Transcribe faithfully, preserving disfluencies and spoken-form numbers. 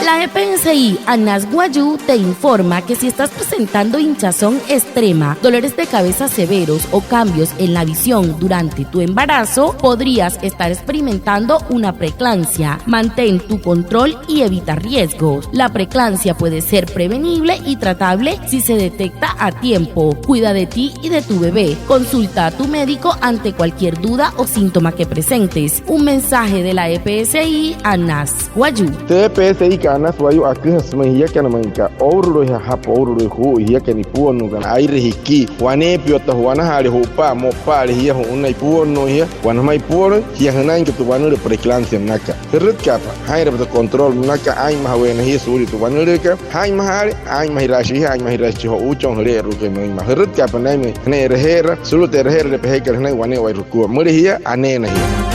La E P S I Anas Wayuu te informa que si estás presentando hinchazón extrema, dolores de cabeza severos o cambios en la visión durante tu embarazo, podrías estar experimentando una preeclampsia. Mantén tu control y evita riesgos. La preeclampsia puede ser prevenible y tratable si se detecta a tiempo. Cuida de ti y de tu bebé. Consulta a tu médico ante cualquier duda o síntoma que presentes. Un mensaje de la E P S I Anas Wayuu. Tü E P S I ka Anas Wayuu aküjasü sümaa jiakana, müinka ourulu'uja'a japa, ourulu'uya juu'uya jiakana ipuonnuukana, aire jikii, waneepia otta ju'wanajaale ju'upaa, mo'upa'ale jia, ju'una ipuonnuuya jia, wane jümaa ipuolüin, jia jünainka tü wanülüü preeclampsia münaka. Jürütkaapa jaa'inrapa tü control münaka, aa'inmajaweena jia suulia tü wanülüükat. Jaa'inmajaale, aa'inmajiraashii jia, aa'inmajiraashii chi jo'uuchon jüle'eru'ukai müinma. Jürütkaapa naa'inmüin jünain e'raje'era, sulu'u tü e'raje'erüle pejekat jünain wane'ewai jukua. Müle jia, aneena jia.